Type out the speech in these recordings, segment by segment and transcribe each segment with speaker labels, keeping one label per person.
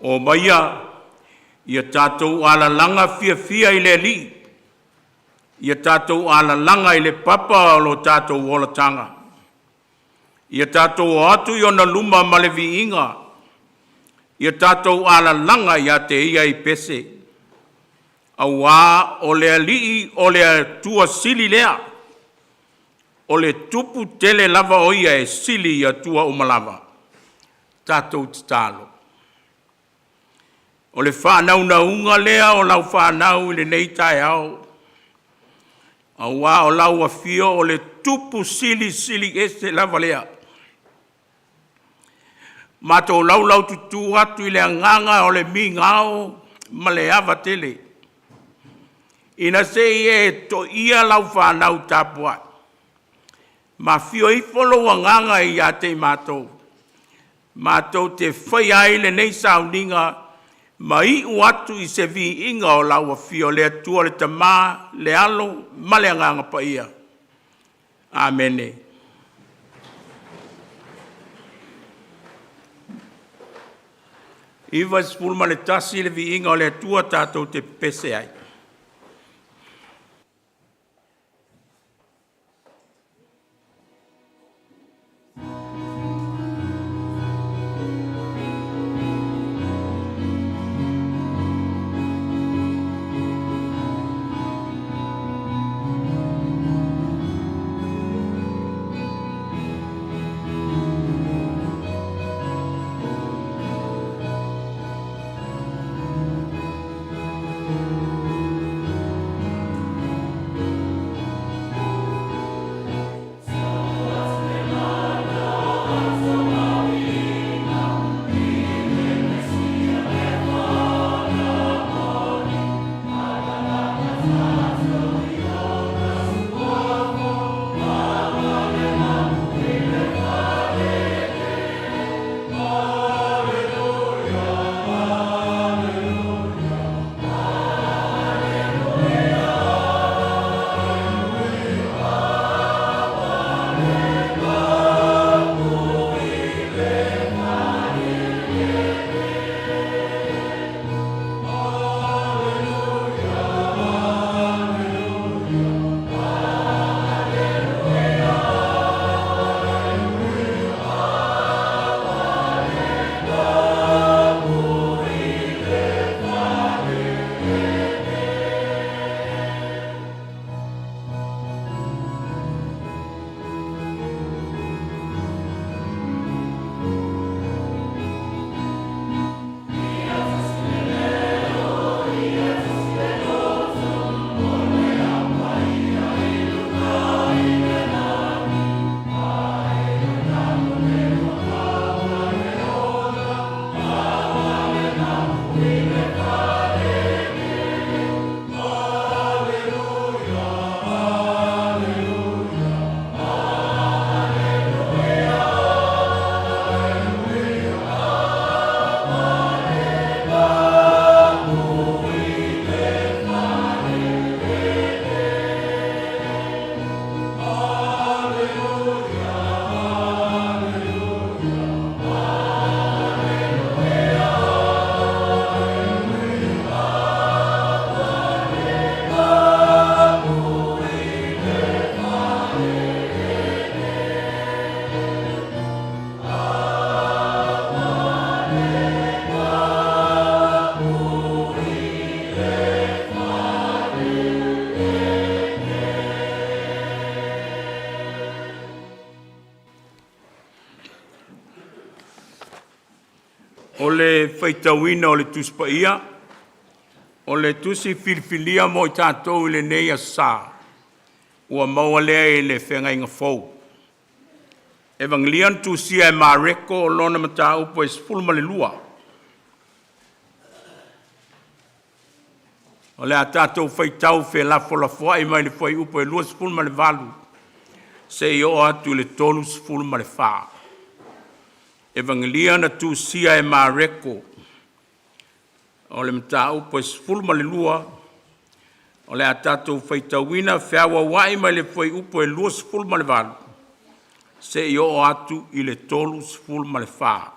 Speaker 1: Omaia, ia tatou alalaga fiafia i le Alii, ia tatou alalaga i le papa o lo tatou olataga. Ia tatou o atu i ona luma ma le viiga, ia tatou alalaga ia te ia i pese, aua o le Alii o le Atua sili lea, o le Tupu tele lava o Ia e sili i Atua uma lava. Tatou tatalo. O le faanaunauga lea o lau fanau i lenei taeao, aua o lau afio o le Tupu Silisili Ese lava lea. Matou laulaututu atu i le agaga o le migao ma le ava tele, ina se i e toia lau fanau tapuai, ma afio ifo lou agaga ia te i matou, matou te faia ai lenei sauniga ma iu atu i se viiga o lau afio, le Atua le Tama, le Alo ma le Agaga Paia. Amene. 91 le viiga o le Atua tatou te pepese ai. O le faitauina o le Tusi Paia, o le Tusi Filifilia mo i tatou i lenei aso sa, ua maua lea i le Feagaiga Fou. Evagelia na tusia e Mareko lona mataupu e 12. O le a tatou faitau felafolafoai mai le fuaiupu e 28 seia oo atu i le 34. Evagelia na tusia e Mareko o le mataupu e 12, o le a tatou faitauina feauauai mai le fuaiupu e 28 seia oo atu i le 34.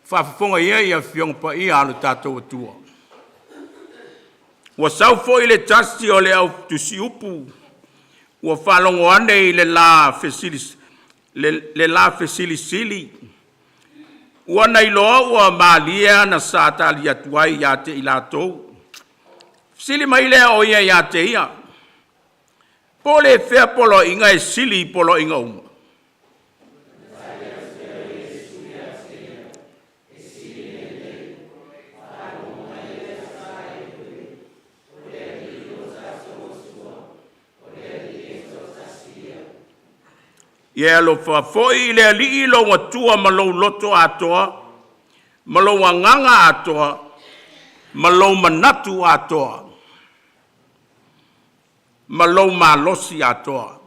Speaker 1: Faafofoga ia i Afioga Paia a lo tatou Atua. Ua sau foi le tasi o le au tusiupu ua faalogo ane i le la fesilisili, ua na iloa ua malie ana sa tali atu ai ia te i latou. Fesili mai lea o ia ia te ia, “Po o le fea poloaiga e sili i poloaiga uma?” Ia e alofa foi i le Alii lou Atua ma lou loto atoa, ma lou agaga atoa, ma lou manatu atoa, ma lou malosi atoa.”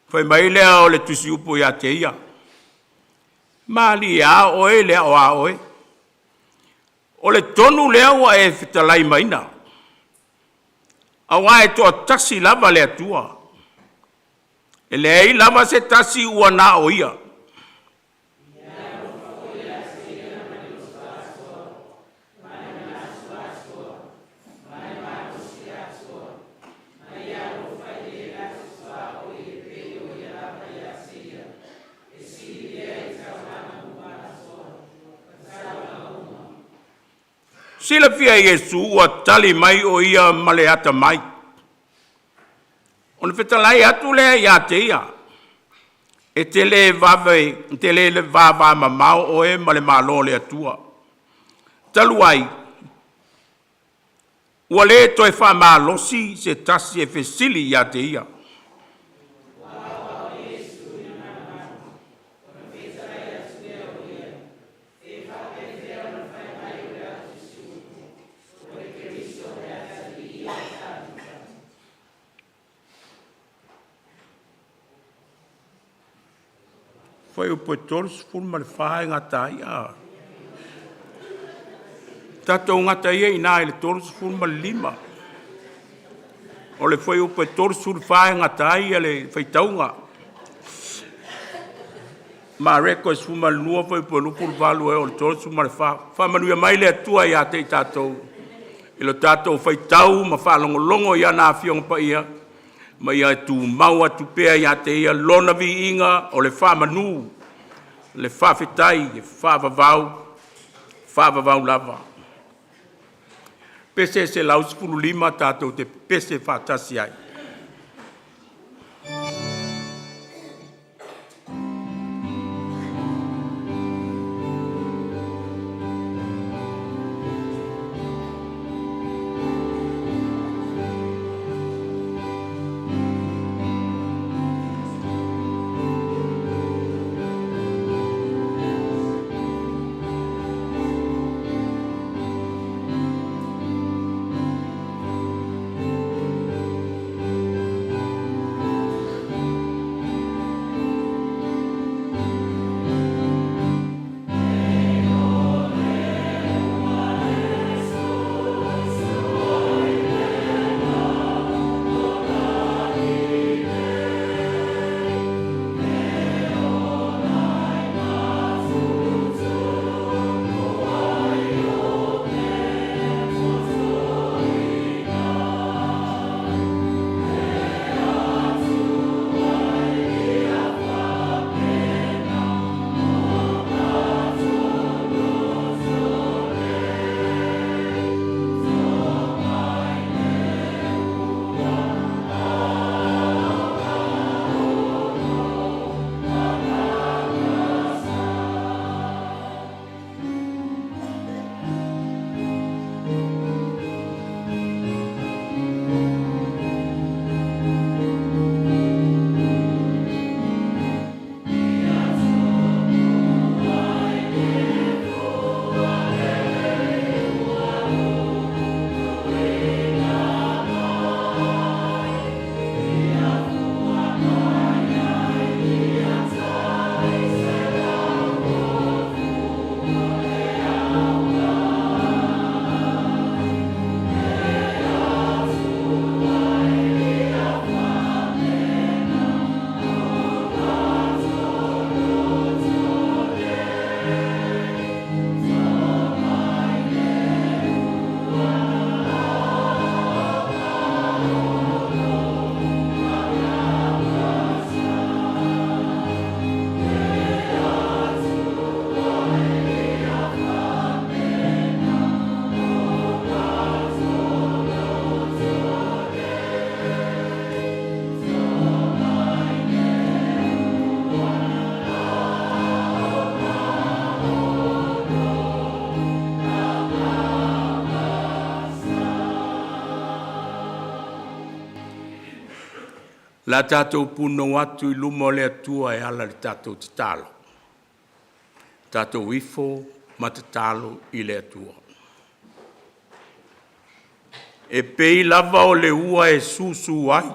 Speaker 1: Fai mai lea o le tusiupu ia te ia, “Malie a oe le ao a oe, o le tonu lea ua e fetalai maina, auā e toatasi lava le Atua, e leai lava se tasi ua na o Ia. Silafia e Iesu ua tali mai o Ia ma le atamai, ona fetalai atu lea ia te ia, “E te le vavamamao oe ma le Malo o le Atua. Talu ai, ua le toe faamalosi se tasi e fesili ia te ia. Fuaiupu 34 e gata ai a. Tatou gata ia i ina i le 35. O le fuaiupu 34 e gata ai le faitauga. Mareko 12, fuaiupu 28 ea o le 34. Faamanuia mai le Atua ia te i tatou i lo tatou faitau ma faalogologo i ana Afioga Paia, ma ia tumau atu pea ia te Ia Lona viiga o le faamanu, le faafetai e faavavau, faavavau lava. Pese 115 tatou te pepese faatasi ai. Le a tatou punou atu i luma o le Atua e ala i le tatou tatalo. Tatou ifo ma tatalo i le Atua. E pei lava o le ua e susu ai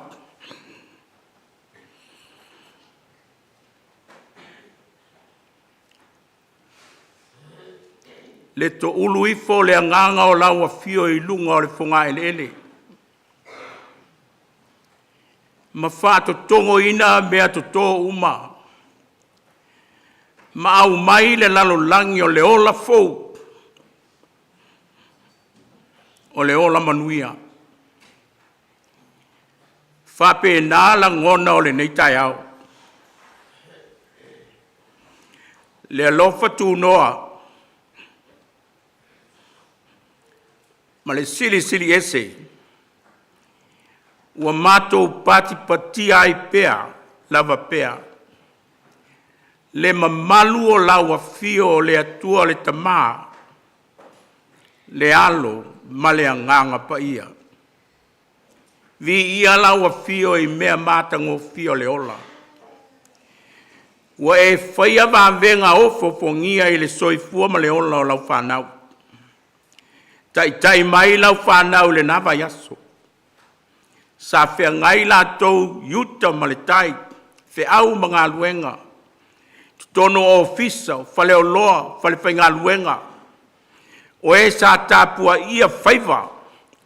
Speaker 1: le toulu ifo o le agaga o lau afio i luga o le fogaeleele ma faatotogoina meatoto uma ma aumai le lalolagi o le ola fou, o le ola manuia. E faapena lagona o lenei taeao, le alofa tunoa ma le Silisili Ese ua matou patipatia ai pea lava pea le mamalu o lau Afio o le Atua le Tama, le Alo ma le Agaga Paia. Viia lau Afio i mea matagofie o le ola, ua e faia vavega ofofogia i le soifua ma le ola o lau fanau. Taitai mai lau fanau i lena vaiaso, sa feagai latou i uta ma le tai, feau ma galuega, totonu o ofisa, o faleoloa, o falefaigaluega, o e sa tapuaia faiva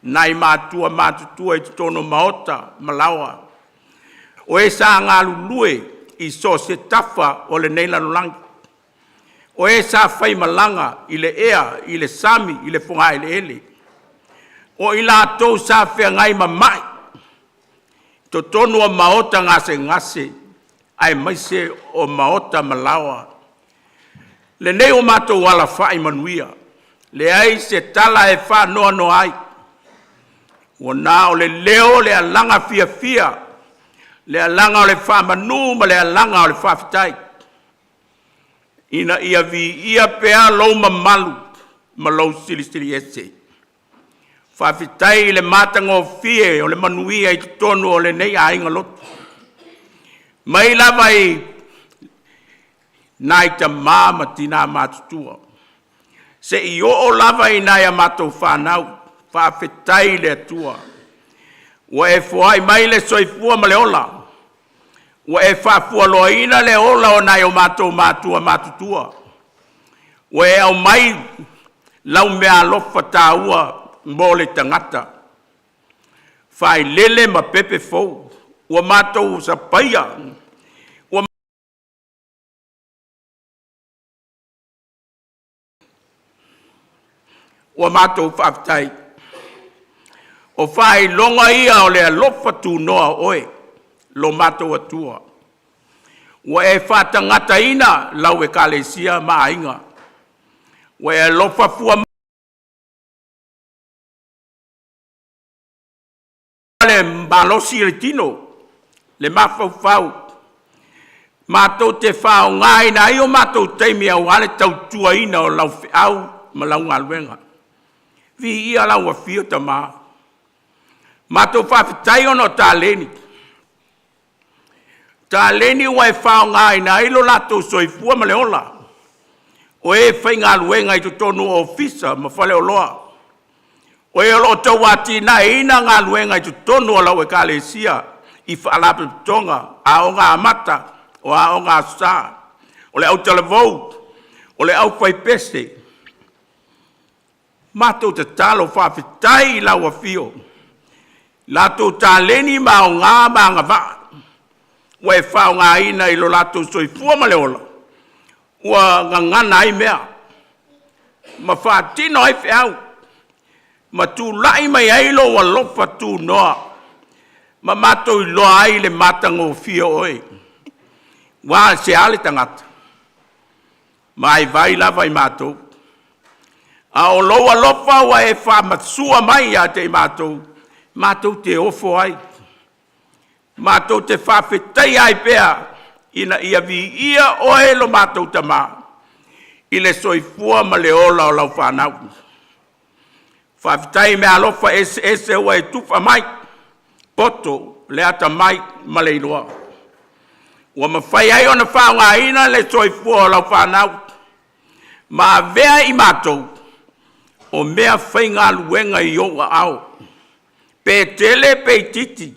Speaker 1: nai matua matutua i totonu o maota ma laoa, o e sa galulue i so o se tafa o lenei lalolagi, o e sa faimalaga i le ea, i le sami, i le fogaeleele, o i latou sa feagai ma mai i totonu o maota gasegase aemaise o maota ma laoa. Lenei ua matou alafai manuia, leai se tala e faanoanoa ai, ua na o le leo o le alaga fiafia, le alaga o le faamanu ma le alaga o le faafetai, ina ia viia pea lou mamalu ma lou silisili ese. Faafetai i le matagofie o le manuia i totonu o lenei aiga lotu, mai lava i nai tama ma tina matutua seia oo lava i nai a matou fanau. Faafetai i le Atua ua e foai mai le soifua ma le ola, ua e faafualoaina le ola o nai o matou matua matutua, ua e aumai lau meaalofa taua mo le tagata, failele ma pepe fou ua matou sapaia, ua matou faafetai. O faailoga ia o le alofa tunoa o Oe lo matou Atua, ua e faatagataina lau Ekalesia ma aiga, ua e alofa fua le malosi o le tino, le mafaufau, matou te faaaogaina ai o matou taimi aua le tautuaina o lau feau ma lau galuega. Viia lau afio Tama, matou faafetai ona o taleni, o taleni ua e faaaogaina ai lo latou soifua ma le ola, o e faigaluega i totonu o ofisa ma faleoloa, o e o lo o tau atinaeina galuega i totonu o lau Ekalesia i faalapotopotoga, Aoga Amata, o Aoga Aso Sa, o le autalavou, o le aufaipese. Matou tatalo faafetai i lau afio, latou taleni ma aoga ma agavaa ua e faaaogaina i lo latou soifua ma le ola, ua gagana ai mea ma faatino ai feau ma tulai mai ai lou alofa tunoa ma matou iloa ai le matagofie o Oe. Aua e se le tagata? Vaivai lava i matou, a o lou alofa ua e faamasua mai ia te i matou, matou te ofo ai, matou te faafetaia ai pea, ina ia viia Oe lo matou Tama i le soifua ma le ola o lau fanau. Faafetai i meaalofa eseese ua e tufa mai, poto, le atamai ma le iloa, ua mafai ai ona faaaogaina le soifua o lau fanau ma avea ai i matou o mea faigaluega i ou aao. Pe tele pe itiiti,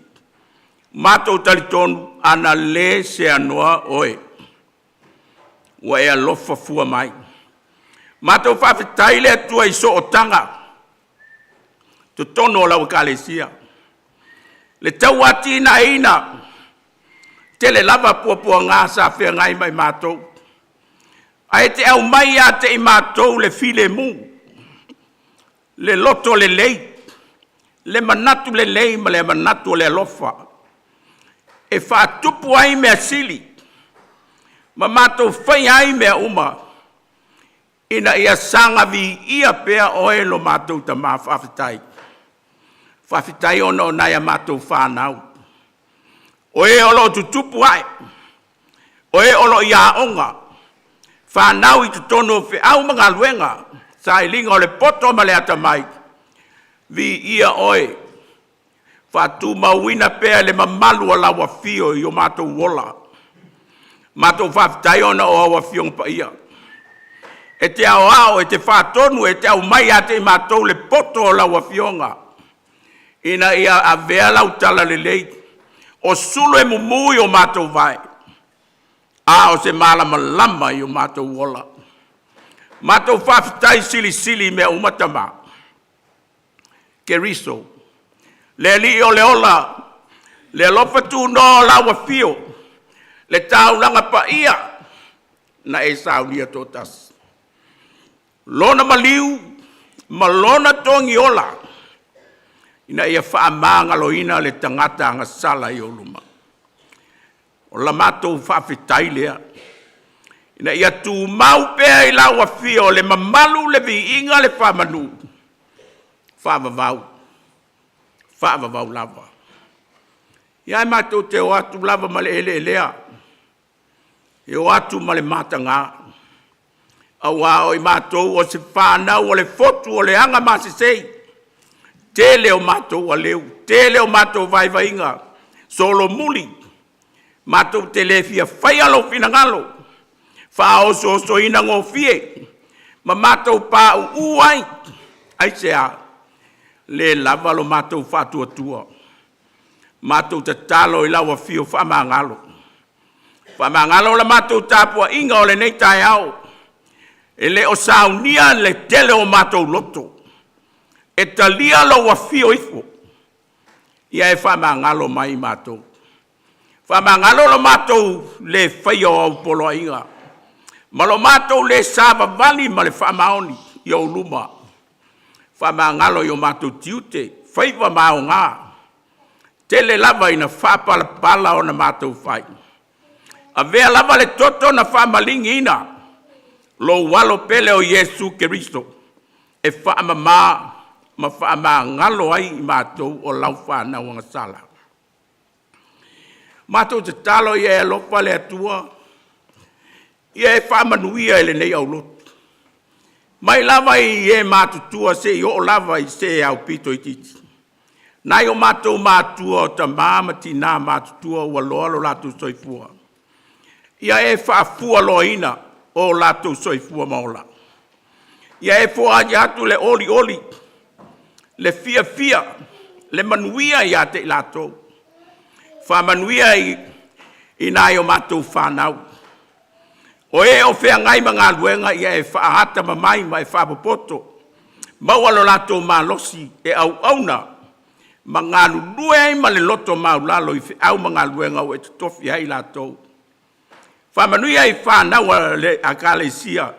Speaker 1: matou te talitonu ana le seanoa Oe, ua e alofa fua mai. Matou faafetai i le Atua i sootaga i totonu o lau Ekalesia, le tauatiaeina, tele lava puapuaga sa feagai ma i matou, ae e te aumai ia te i matou le filemu, le lotolelei, le manatu lelei ma le manatu o le alofa e faatupu ai mea sili ma matou faia ai mea uma ina ia saga viia pea Oe lo matou Tama faafetai. Faafetai ona o nai a matou fanau, o e o lo o tutupu ae, o e o lo o i aoga, fanau i totonu o feau ma galuega, sailiga o le poto ma le atamai, viia Oe, faatumauina pea le mamalu o lau afio i o matou ola. Matou faafetai ona o au Afioga Paia, e te aoao, e te faatonu, e te aumai ia te i matou le poto o lau Afioga ina ia avea lau talalelei o sulu e mumu i o matou vae, a o se malamalama i o matou ola. Matou faafetai silisili i mea uma Tama, Keriso le Alii o le ola, le alofa tunoa o lau afio, le taulaga paia na e saunia toatasi, Lona maliu ma Lona togiola ina ia faamagaloina le tagata agasala i ou luma. O la matou faafetai lea ina ia tumau pea i lau Afio le mamalu, le viiga, le faamanu, faavavau, faavavau lava. Ia ae matou te o atu lava ma le eleelea, e o atu ma le mataga, aua o i matou o se fanau a le fotu o le Agamasesei, tele o matou aleu, tele o matou vaivaiga, solomuli matou te le fia faia lou finagalo, faaosoosoina gofie ma matou pauu ai. Aisea? Le lava lo matou faatuatua, matou tatalo i lau Afio faamagalo. Faamagalo la matou tapuaiga o lenei taeao, e le o saunia le tele o matou loto e talia lou afio ifo, ia e faamagalo mai i matou. Faamagalo lo matou le faia o au poloaiga ma lo matou le savavali ma le faamaoni i ou luma. Faamagalo i o matou tiute, faiva ma aoga, tele lava ina faapalapala ona matou fai. Avea lava le toto na faamaligiina lou Alo pele o Iesu Keriso e faamama ma faamagalo ai i matou o lau fanau agasala. Matou tatalo ia e alofa le Atua, ia e faamanuia i lenei aulotu, mai lava i e matutua seia oo lava i se aupito itiiti. Nai o matou matua o tama ma tina matutua ua loa lo latou soifua, ia e faafualoaina o latou soifua ma ola. Ia e foai atu le olioli, le fiafia, le manuia ia te i latou. Faamanuia i nai o matou fanau, o e o feagai ma galuega, ia e faaatamamai ma e faapopoto, maua lo latou malosi e auauna ma galulue ai ma le loto maualalo i feau ma galuega ua e totofi ai i latou. Faamanuia i fanau a le Ekalesia,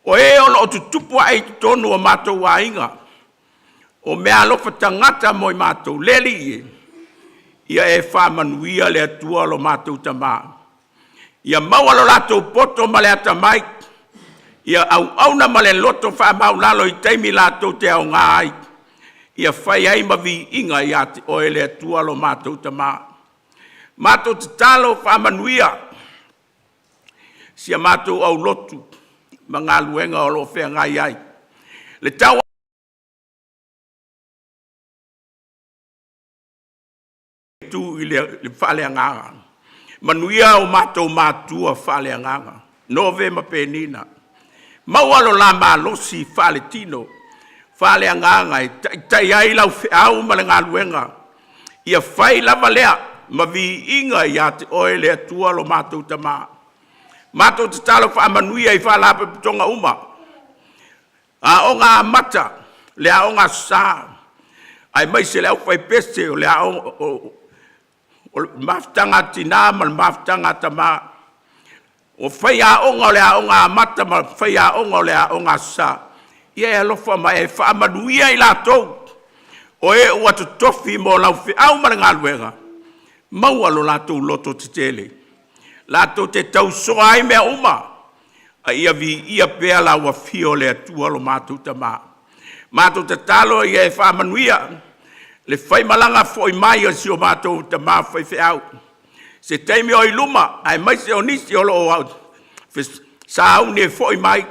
Speaker 1: o e o lo o tutupu ae i totonu o matou aiga, o meaalofa tagata mo i matou, le Alii e, ia e faamanuia le Atua lo matou Tama, ia maua lo latou poto ma le atamai, ia auauna ma le loto faamaualalo i taimi latou te aoga ai, ia fai ai ma viiga ia te Oe le Atua lo matou Tama. Matou tatalo faamanuia si a matou aulotu ma galuega o lo o feagai ai, le le faaleagaga. Manuia o matou matua faaleagaga, Nove ma Penina, maua lo la malosi faaletino, faaleagaga e taitai ai lau feau ma le galuega, ia fai lava lea ma viiga ia te Oe le Atua lo matou Tama. Matou tatalo faamanuia i Faalapotopotoga uma, Aoga Amata, le Aoga Aso Sa aemaise le aufaipese o le Mafutaga a Tina ma le Mafutaga a Tama, o faiaoga o le Aoga Amata ma faiaoga o le Aoga Aso Sa. Ia e alofa ma e faamanuia i latou o e ua totofi mo lau feau ma le galuega, maua lo latou lototetele, latou te tausoa ai mea uma, a ia viia pea lau afio o le Atua lo matou Tama. Matou tatalo ia e faamanuia le faimalaga foi mai a si o matou tama faifeau, se taimi o i luma aemaise o nisi o lo o sauni e foi mai,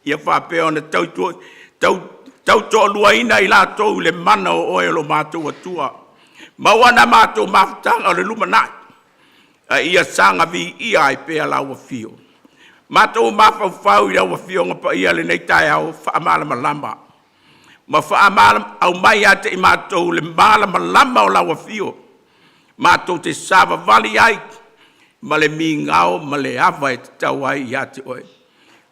Speaker 1: ia faapea ona tautoaluaina i latou i le mana o Oe lo matou Atua. Maua na matou mafutaga o le lumanai, a ia saga viia ai pea lau afio. Matou mafaufau i lau Afioga Paia i lenei taeao faamalamalama ma aumai ia te i matou le malamalama o lau afio, matou te savavali ai ma le migao ma le ava e tatau ai ia te Oe.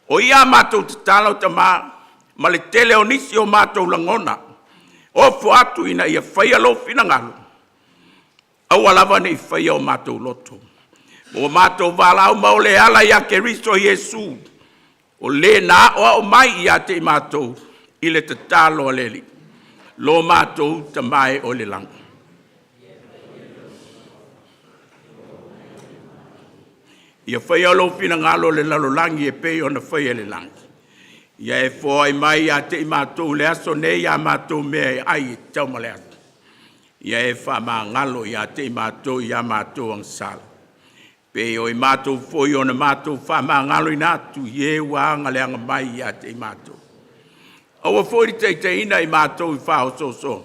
Speaker 1: O ia a matou tatalo Tama ma le tele o nisi o matou lagona, ofo atu ina ia faia Lou finagalo, aua lava ne i faia o matou loto. Ua matou valaau ma o le ala ia Keriso Iesu, o Le na aoao mai ia te i matou i le tatalo a le Alii, lo matou Tama e oi le lagi. Ia faia lou finagalo i le lalolagi e pei ona faia i le lagi. Ia e foai mai ia te i matou i le aso nei a matou mea e ai e tatau ma le aso. Ia e faamagalo ia te i matou ia matou agasala, e pei o i matou foi ona matou faamagaloina atu i e ua agaleaga mai ia te i matou. Aua foi ne i taitaiina i matou i faaosoosoga,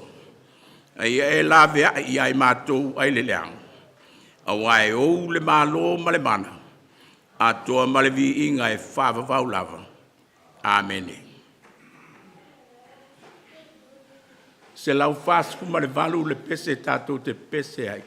Speaker 1: a ia e laveai ia i matou ai le leaga, aua e ou le Malo ma le mana, atoa ma le viiga e faavavau lava. Amene. 148 le pese tatou te pepese ai.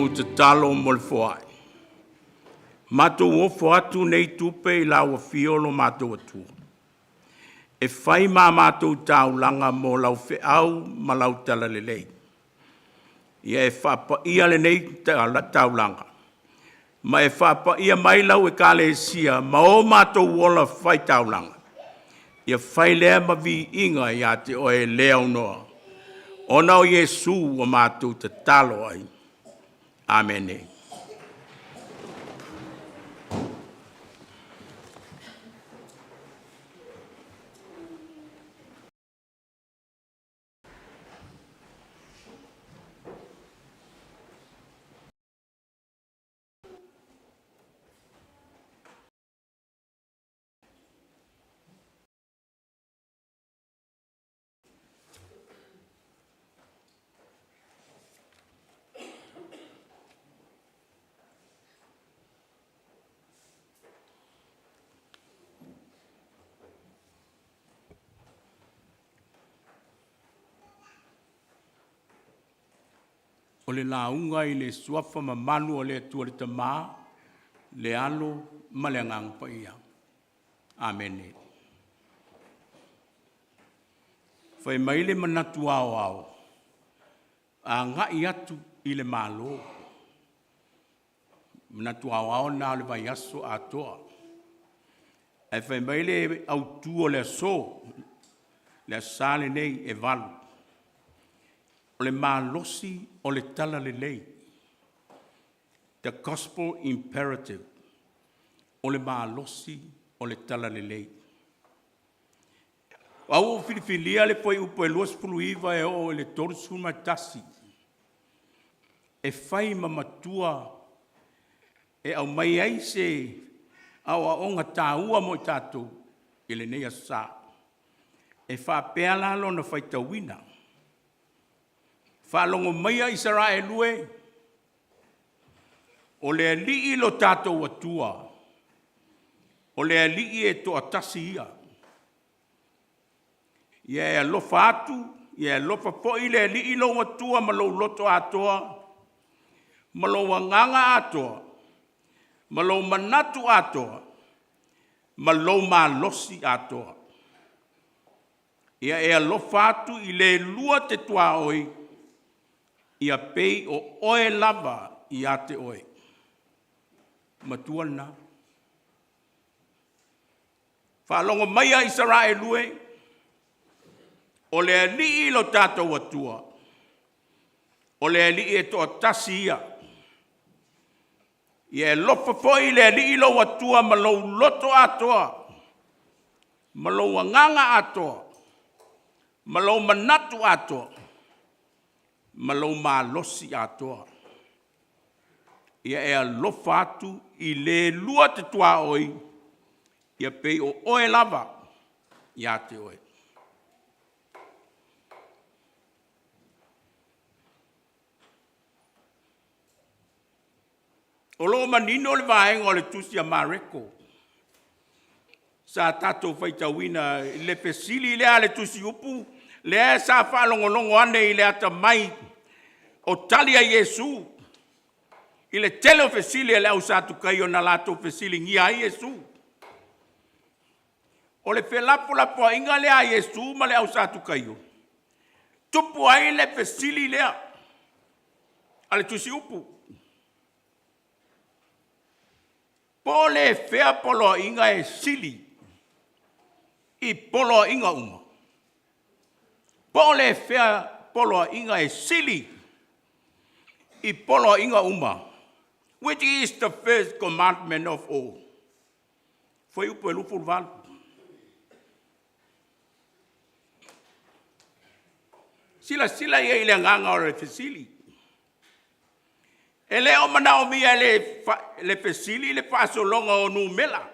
Speaker 1: Tatalo mo le foai. Matou ofo atu nei tupe i lau afio lo matou Atua, e fai ma matou taulaga mo lau feau ma lau talalelei. Ia e faapaia lenei taulaga ma e faapaia mai lau Ekalesia ma o matou ola faitaulaga, ia fai lea ma viiga ia te Oe e le aunoa, ona o Iesu ua matou tatalo ai. Amene. O le lauga i le suafa mamalu o le Atua le Tama, le Alo ma le Agaga Paia. Amene. Fai mai le manatu aoao, agai atu i le Malo. Manatu aoao lena o le vaiaso atoa. Ae fai mai le autu o le aso, le Aso Sa lenei e 8, o le malosi o le talalelei, the Gospel Imperative. O le malosi o le talalelei. O au ua filifilia le fuaiupu e 29 e oo i le 31 e fai ma matua e aumai ai se aoaoga taua mo i tatou i lenei Aso Sa. E faapea la lona faitauina. Faalogo maia Isaraelu e, o le Alii lo tatou Atua, o le Alii e toatasi ia. Ia e alofa atu, ia e alofa foi i le Alii lou Atua ma lou loto atoa, ma lou agaga atoa, ma lou manatu atoa, ma lou malosi atoa. Ia e alofa atu i le lua te tuaoi, ia pei o oe lava ia te oe. Matua lena. Faalogo maia Isaraelu e, o le Alii lo tatou Atua, o le Alii e toatasi ia. Ia e alofa foi i le Alii lou Atua ma lou loto atoa, ma lou agaga atoa, ma lou manatu atoa, ma lou malosi atoa. Ia e alofa atu i le lua te tuaoi, ia pei o oe lava ia te oe. O lo o manino le vaega o le tusi a Mareko sa tatou faitauina i le fesili lea a le tusi upu lea sa faalogologo ane i le atamai o tali a Iesu i le tele o fesili a le au Satukaio na latou fesiligia ai Iesu. O le felafolafoaiga lea a Iesu ma le au Satukaio, tupu ai le fesili lea a le tusi upu, po o le fea poloaiga e sili i poloaiga uma? Po o le fea poloaiga e sili i poloaiga uma? Which is the first commandment of all? Fuaiupu e 28. Silasila i ai i le agaga o le fesili. E le o manaomia e le fesili le faasologa o numera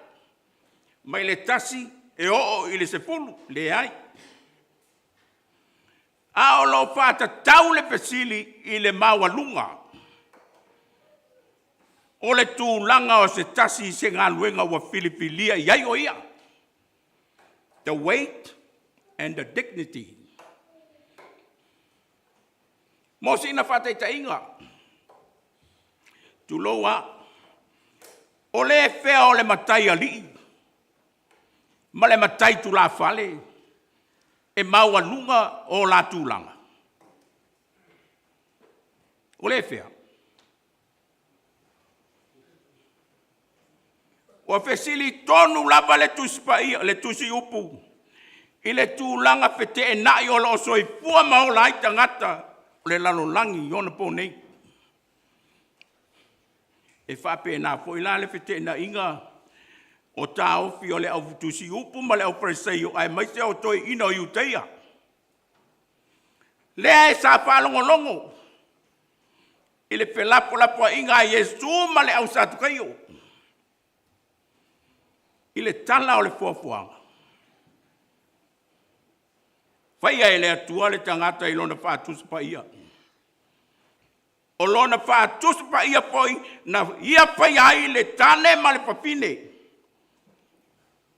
Speaker 1: mai le 1 e oo i le 10, leai. A o lo o faatatau le fesili i le maualuga o le tulaga o se tasi i se galuega ua filifilia i ai o ia. The weight and the dignity. Mo sina faataitaiga, Tulou a. O le fea o le matai alii ma le matai tulafale e maualuga o la tulaga? O le fea? Ua fesili tonu lava le Tusi Paia, le Tusi Upu i le tulaga feteenai o lo o soifua ma ola ai tagata o le lalolagi i ona po nei. E faapena foi la le feteenaiga o taofi o le au tusi upu ma le aufariseio aemaise o toeaiina o Iutaia. Lea sa faalogologo i le felafolafoaiga a Iesu ma le au Satukaio i le tala o le foafoaga. Faia e le Atua le tagata i lona faatusa paia. O lona faatusa paia foi na ia faia ai le tane ma le fafine,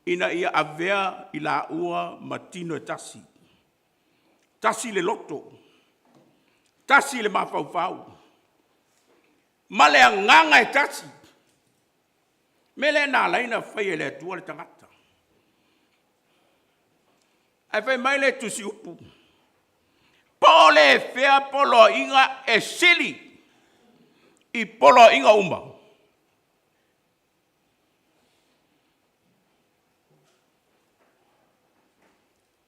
Speaker 1: ina ia avea i laua ma tino e tasi, tasi le loto, tasi le mafaufau, ma le agaga e tasi. O le mea lea na ala ai ona fai e le Atua le tagata. Ae fai mai le tusi upu, po o le fea poloaiga e sili i poloaiga uma?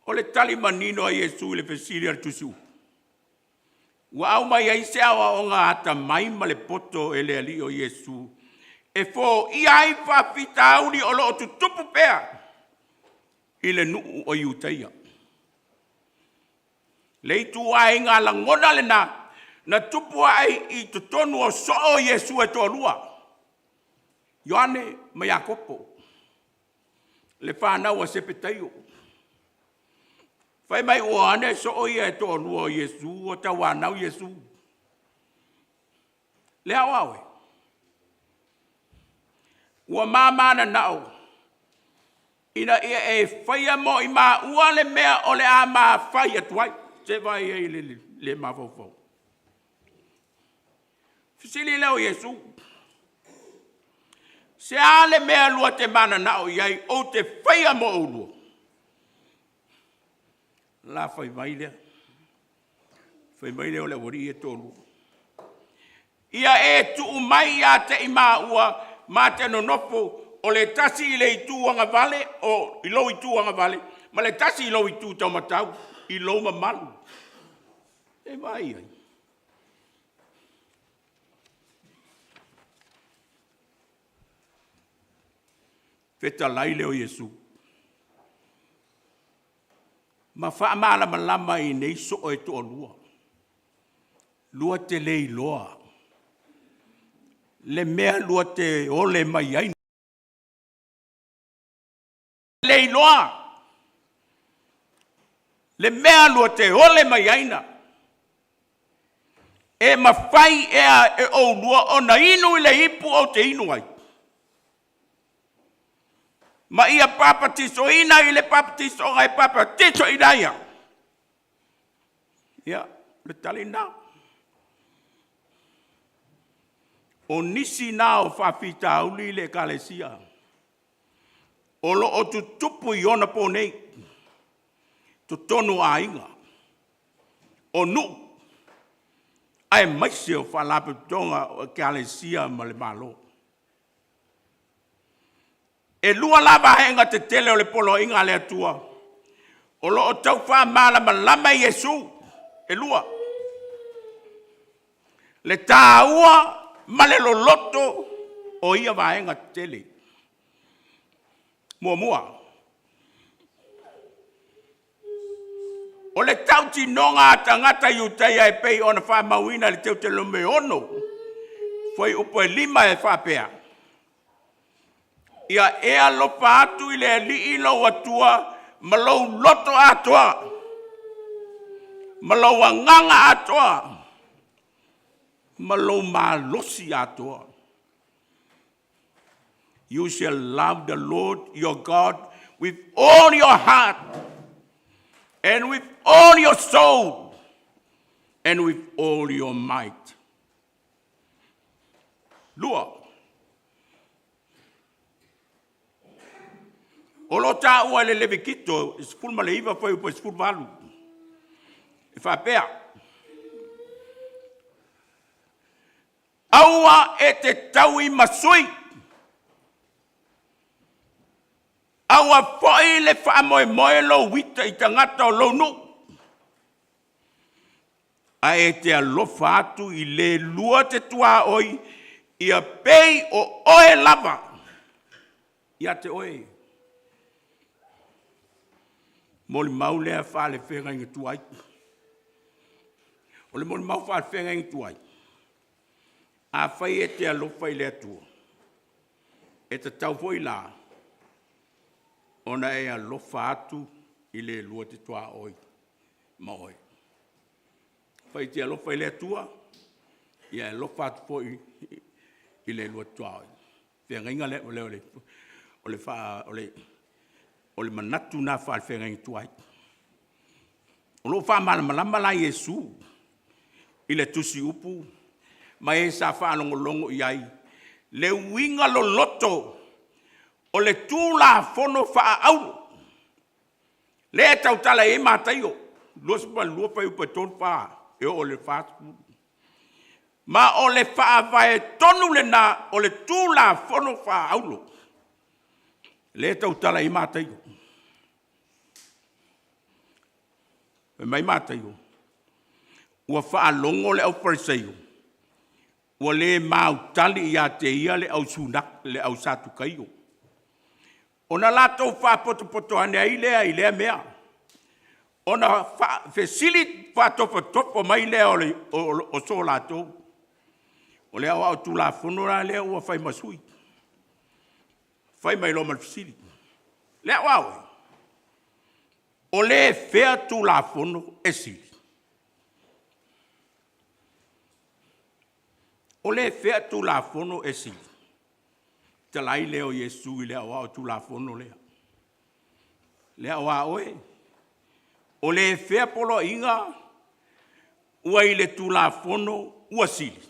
Speaker 1: O le tali manino a Iesu i le fesili a le tusi upu, ua aumai ai se aoaoga atamai ma le poto e le Alii o Iesu e foia ai faafitauli o lo o tutupu pea i le nuu o Iutaia. Le ituaiga lagona lena na tupu ai i totonu o soo o Iesu e toalua, Ioane ma Iakopo, le fanau a Sepetaio. Fai mai ua o ane soo ia e toalua o Iesu ua tauanau Iesu. Le aoao e. Ua mamananao ina ia e faia mo i maua le mea o le a ma fai atu ai. Se vaai ai le le mafaufau. Fesili lea o Iesu, se a le mea lua te mananao i ai ou te faia mo oulua? La fai mai lea, fai mai lea o le aualii ia e toalua. Ia e tuu mai ia te i maua ma te nonofo, o le tasi i le itu agavale, o i lou itu agavale, ma le tasi i lou itu taumatau, i lou mamalu. E vaai ai. Fetalai lea o Iesu, ma faamalamalama i nei soo e toalua, lua te le iloa le mea lua te ole mai ai. Le iloa le mea lua te ole mai ai na. E mafai ea e oulua ona inu i le ipu ou te inu ai? Ma ia papatisoina i le papatisoga e papatisoina ai au? Ia, o le tali lena. O nisi na o faafitauli i le ekalesia o lo o tutupu i ona po nei, totonu o aiga, o nuu, aemaise o faalapotopotoga o ekalesia ma le Malo. E lua la vaega tetele o le poloaiga a le Atua o lo o tau faamalamalama e Iesu, e lua. Le taua ma le loloto o ia vaega tetele. Muamua, o le tautinoga a tagata Iutaia e pei ona faamauina i le Teutelome 6, fuaiupu e 5 e faapea, Ia e alofa atu i le Alii lou Atua ma lou loto atoa, ma lou agaga atoa, ma lou malosi atoa. You shall love the Lord your God with all your heart and with all your soul and with all your might. Lua, o lo o taua e le Levikito 19 fuaiupu 18, e faapea, aua e te taui ma sui, aua foi le faamoemoe lou ita i tagata o lou nuu, ae e te alofa atu i le lua te tuaoi ia pei o oe lava ia te oe. Molimau lea faalefeagaiga tuai. O le molimau faale-feagaiga tuai, afai e te alofa i le Atua, e tatau foi la ona e alofa atu i le lua te tuaoi ma oe. Afai e te alofa i le Atua, ia e alofa atu foi i le lua te tuaoi. Feagaiga lea, o le manatu lena faale-feagaiga tuai. O lo o faamalamalama la e Iesu i le tusiupu ma e sa faalogologo i ai le uiga loloto o le Tulafono faaauro lea e tautala i ai Mataio 22 fuaiupu e 3, 4 e oo i le 40. Ma o le faavae tonu lena o le Tulafono faaauro lea e tautala i ai Mataio. Fai mai Mataio, ua faalogo le aufarisaio ua le mautali ia te ia le au Satukaio, ona latou faapotopoto ane ai lea i lea mea, ona fesili faatofotofo mai lea o so latou. O le aoao Tulafono la lea ua fai ma sui, fai mai loa ma le fesili, le aoao e, o le fea Tulafono e sili? O le fea Tulafono e sili? Fetalai ai lea o Iesu i le aoao Tulafono lea. Le ao a oe, o le fea poloaiga ua i le Tulafono ua sili?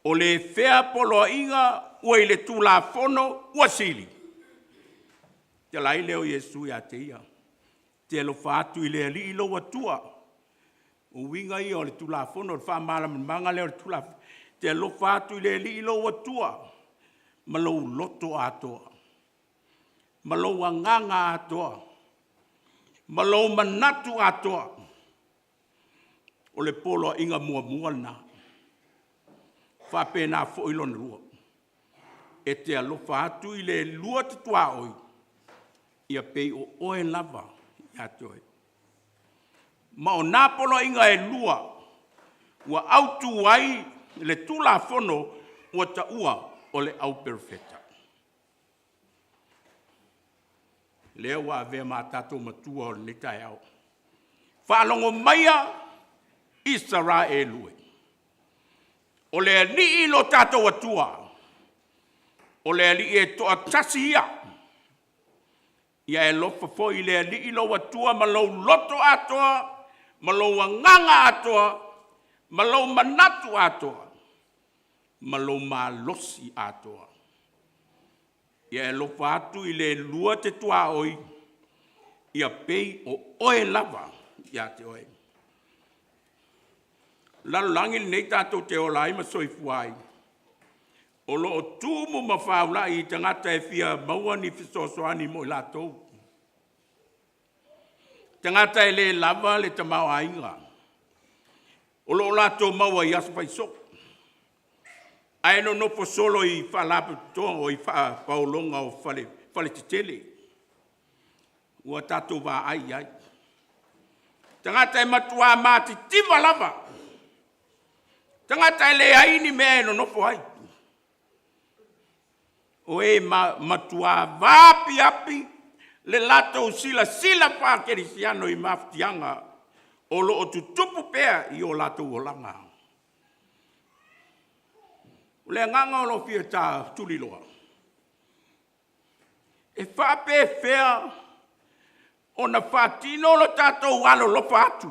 Speaker 1: O le fea poloaiga ua i le Tulafono ua sili? Fetalai ai lea o Iesu ia te ia, e te alofa atu i le Alii lou Atua. O uiga ia o le Tulafono, o le faamalamalamaga lea o le Tulafono. E te alofa atu i le Alii lou Atua ma lou loto atoa, ma lou agaga atoa, ma lou manatu atoa. O le poloaiga muamua lena. E faapena foi lona lua, e te alofa atu i le lua te tuaoi, ia pei o oe lava ia te oe. Ma o na poloaiga e lua ua autu ai le Tulafono ua taua o le au Perofeta. Lea ua avea ma tatou matua o lenei taeao. Faalogo maia Isaraelu e, o le Alii lo tatou Atua, o le Alii e toatasi Ia. Ia e alofa foi i le Alii lou Atua ma lou loto atoa, ma lou agaga atoa, ma lou manatu atoa, ma lou malosi atoa. Ia e alofa atu i le lua te tuaoi, ia pei o oe lava ia te oe. O le lalolagi lenei tatou te ola ai ma soifua ai, o lo o tumu ma faulai i tagata e fia maua ni fesoasoani mo i latou. Tagata e le lava le tamaoaiga, o lo o latou maua i aso faisoo, ae nonofo solo i faalapotopotoga o i faapaologa o fale faletetele ua tatou vaai i ai. Tagata e matua matitiva lava, tagata e leai ni mea e nonofo ai, o e matua vaapiapi le latou silasila faakerisiano i mafatiaga o lo o tutupu pea i o latou olaga. O le agaga o lo o fia ta tuliloa, e faapefea ona faatino lo tatou alolofa atu?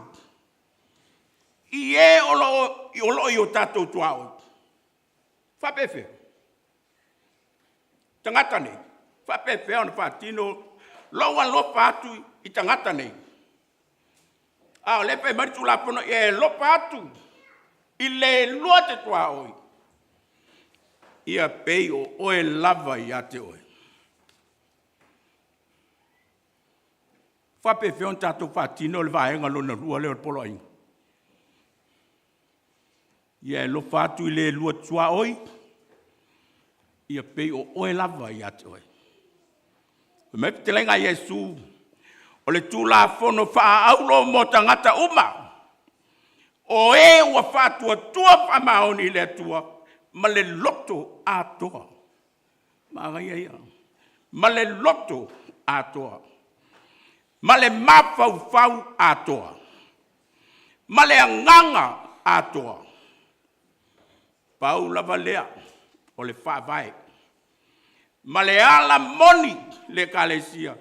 Speaker 1: I e o lo o i o tatou tuaoi. Faapefea? Tagata nei, faapefea ona faatino lou alofa atu i tagata nei? A o lea e fai mai le Tulafono, ia e alofa atu i le lua te tuaoi, ia pei o oe lava ia te oe. Faapefea ona tatou faatino le vaega lona lua lea o le poloaiga? Ia e alofa atu i le lua tuaoi, ia pei o oe lava ia te oe. Fai mai le fetalaiga a Iesu, o le Tulafono faaauro mo tagata uma, o e ua faatuatua faamaoni i le Atua ma le loto atoa. Manaia ia, ma le loto atoa, ma le mafaufau atoa, ma le agaga atoa. Pau lava lea o le faavae ma le ala moni le ekalesia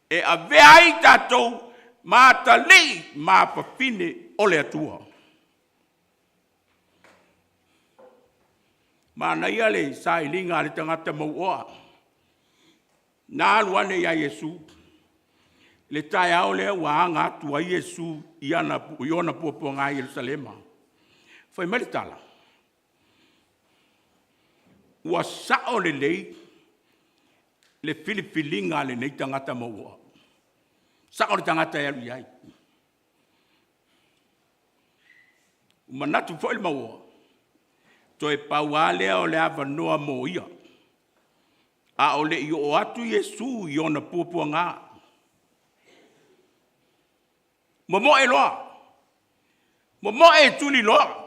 Speaker 1: e avea ai tatou ma atalii ma afafine o le Atua. Manaia le sailiga a le tagata mauoa na alu ane ia Iesu i le taeao lea ua aga atu ai Iesu i ona puapuaga i Yelusalema. Fai mai le tala, ua sao lelei le filifiliga a lenei tagata mauoa. Sao le tagata e alu i ai. Ua manatu foi le mauoa, toe pau lava lea o le avanoa mo ia, a o le i oo atu Iesu i ona puapuaga. Momoe loa, momoe tuliloa.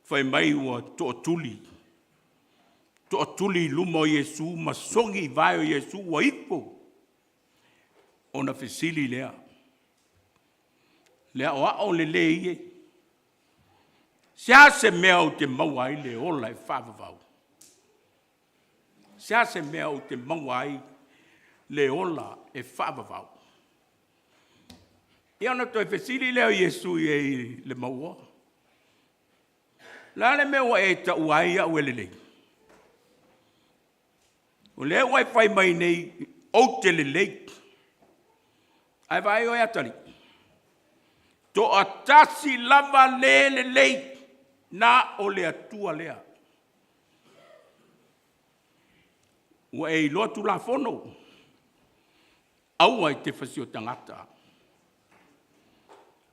Speaker 1: Fai mai ua tootuli, tootuli i luma o Iesu ma sogi i vae o Iesu ua ifo. Ona fesili lea, le aoao lelei e, se a se mea ou te maua ai le ola e faavavau? Se a se mea ou te maua ai le ola e faavavau? Ia ona toe fesili lea o Iesu i ai i le mauoa. O le a le mea ua e taua ai au e lelei? O lea ua e fai mai nei ou te lelei. Ae vaai oe atalii, toatasi lava le lelei, na o le Atua lea. Ua e iloa Tulafono, aua e te fasio tagata,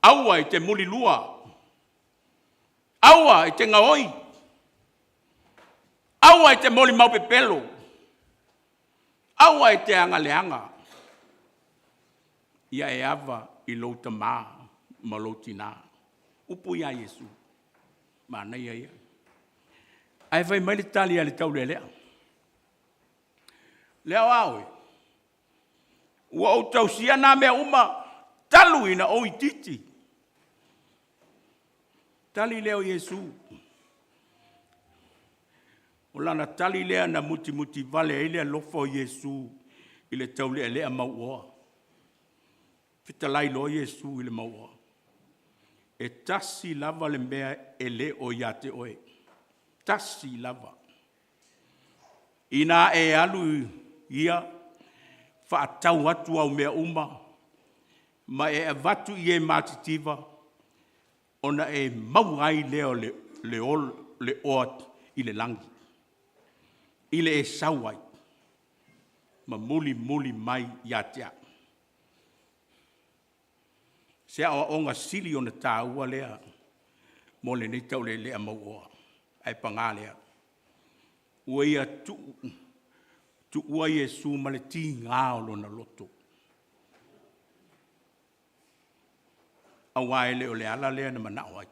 Speaker 1: aua e te mulilua, aua e te gaoi, aua e te molimau pepelo, aua e te aga leaga, ia e ava i lou tama ma lou tina. Upu ia a Iesu, manaia ia. Ae fai mai le tali a le taulealea, le aoao e, ua ou tausia na mea uma talu ina ou itiiti. Tali lea o Iesu. O lana tali lea na mutimutivale ai le alofa o Iesu i le taulealea mauoa. Fetalai loa Iesu i le mauoa, e tasi lava le mea e le o ia te oe, tasi lava. Ina e alu ia faatau atu au mea uma ma e avatu i e matitiva, ona e maua ai lea o le oa i le lagi, i le e sau ai ma mulimuli mai ia te au. Se aoaoga sili ona taua lea mo lenei taulealea mauoa, ae paga lea, ua ia tuua Iesu ma le tiga o lona loto, aua e le o le ala lea na manao ai.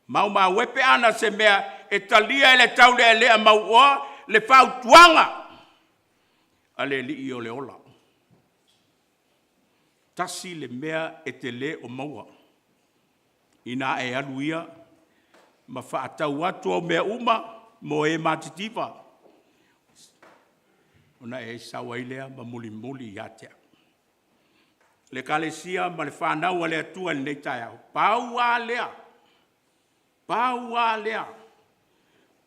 Speaker 1: Maumau e pe ana se mea e talia e le taulealea mauoa le fautuaga a le Alii o le ola. Tasi le mea e te le o maua, ina e alu ia ma faatau atu au mea uma mo e matitiva. Ona e sau ai lea ma mulimuli ia te au. Le Ekalesia ma le fanau a le Atua i lenei taeao, pau lava lea, pau lava lea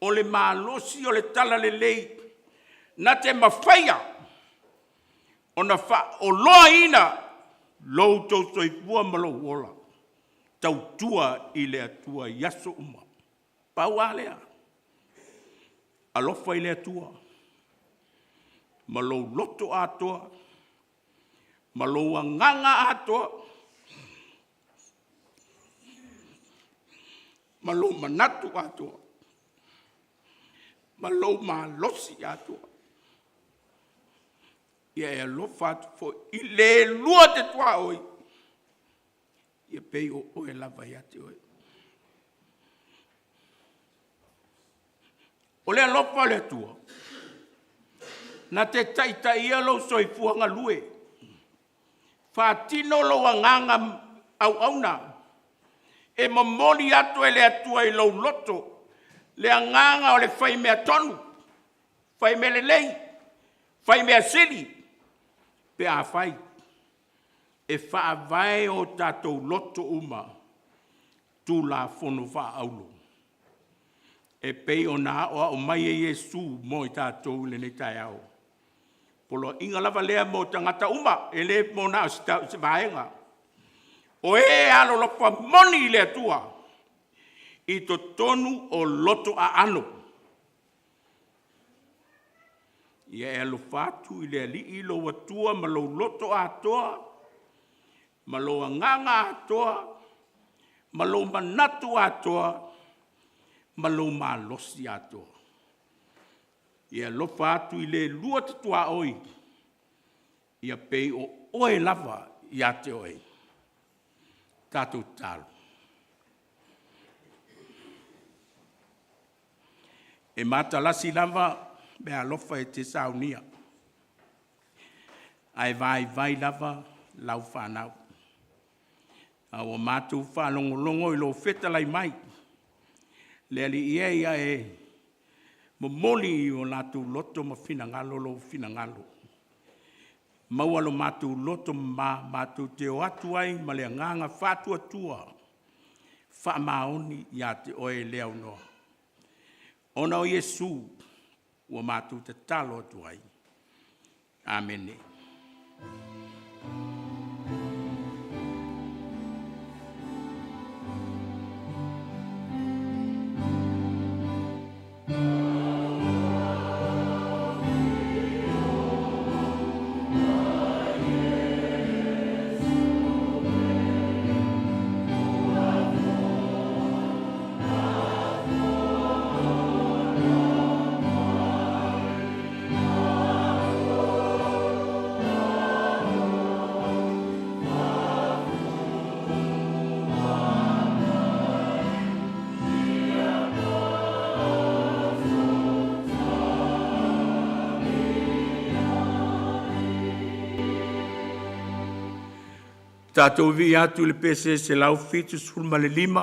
Speaker 1: o le malosi o le talalelei na te mafaia ona faaoloaina lo outou soifua ma lou ola, tautua i le Atua i aso uma. Pau lava lea, alofa i le Atua ma lou loto atoa ma lou agaga atoa ma lou manatu atoa ma lou malosi atoa. Ia e alofa atu foi i le lua te tuaoi, ia pei o oe lava ia te oe. O le alofa o le Atua, na te taitaia lou soifua galue, faatino lou agaga auauna, e momoli atu e le Atua i lou loto le agaga o le fai mea tonu, fai mea lelei, fai mea sili, pe afai e faavae o tatou loto uma i Tulafono faaauro e pei ona aoao mai ai Iesu mo i tatou i lenei taeao. O le poloaiga lava lea mo tagata uma, e le mo na o se vaega. O e e alolofa moni i le Atua i totonu o loto aano, ia e alofa atu i le Alii lou Atua ma lou loto atoa ma lou agaga atoa ma lou manatu atoa ma lou malosi atoa. Ia e alofa atu i le lua te tuaoi ia pei o oe lava ia te oe. Tatou tatalo. E matalasi lava meaalofa e te saunia, ae vaivai lava lau fanau. A ua matou faalogologo i lou fetalai mai, le Alii e, ia e momoli i o latou loto ma finagalo lou finagalo, maua lo matou loto mama matou te o atu ai ma le agaga faatuatua, faamaoni ia te Oe le aunoa, ona o Iesu ua matou tatalo atu ai. Amene. Tatou vivii atu i le pese 175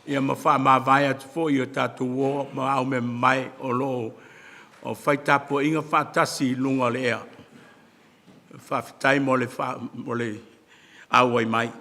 Speaker 1: ia ma faamavae atu foi i o tatou uo ma aumeamamae o lo o fai tapuaiga faatasi i luga o le ea. Faafetai mo le auai mai.